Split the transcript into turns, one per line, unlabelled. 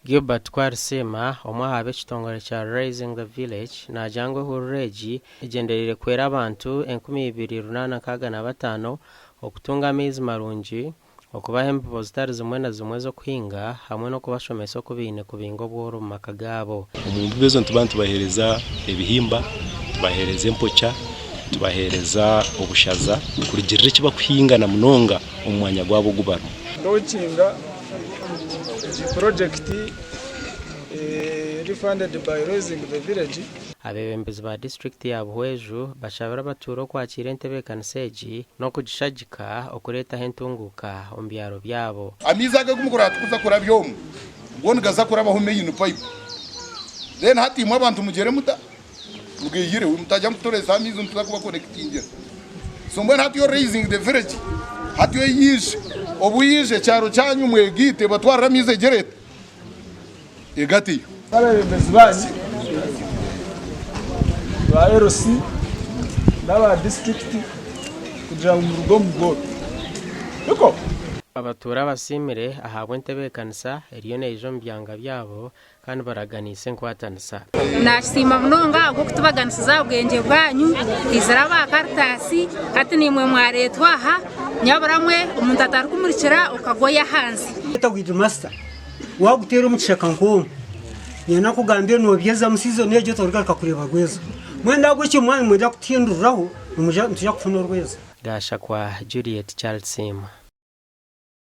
Gilbert Kwarisiima, omwe aha b'ekitongore kya Raising the Village naagira ngu ehururu egi egyendereire kuhwera abantu 2665 okutunga amaizi marungi, okubaha embibo zitari zimwe na zimwe ez'okuhinga hamwe n'okubashomesa oku baine kubinga obworo omu maka gaabo.
Omu mbibo ezo nituba nitubaheereza ebihimba, tubaheereza empokya, tubaheereza obushaza kurugiirira eki barikuhinga na munonga omu mwanya gwabo ogu barimu.
Lookinga egi purojekiti eri funded by Raising the Village.
Abeebembezi ba disiturikiti ya Buhweju bashabire abatuura okwakiira entebeekanisa egi n'okugishagika okureetaho entunguuka omu byaro byabo.
Amaizi aga agu mukuraaba tikuza kurabya omu, go nigaza kurabaho main pipe. Then hati imwe abantu mugyere muta? Mugaihireho mutaija mukutureesa amaizi nituza kuba connectingira. So mbwenu hati yo raising the village hati yo eyiije, obu yiije ekyaro kyanyu mwegaite ebatwarire amaizi egyere eta? Egateyo.
Abeebembezi baanyu ba LC n'aba disiturikiti kugira ngu muruge omu bworo. Nikwo?
Abatuura basiimire ahabw'entebeekanisa eriyo neija omu byanga byabo kandi baraganiise enkwatanisa.
Naakisiima munonga ahabw'okutubaganisiza aha bwengye bwanyu, haizire aba Caritas, hati naimwe mwareetwa aha, nyabura mwe omuntu atarikumurikira okagoya ahansi.
Weed master waguteera omu kishaka nk'omu nyenda nkugambire nobyezamu sizoni egyo torigaruka kureeba rwezo mbwenu ahabw'ekyo mwaba nimwenda kutuhinduriraho nitwija kufuna orwezo.
Gashakwa Juliet Charles Siima.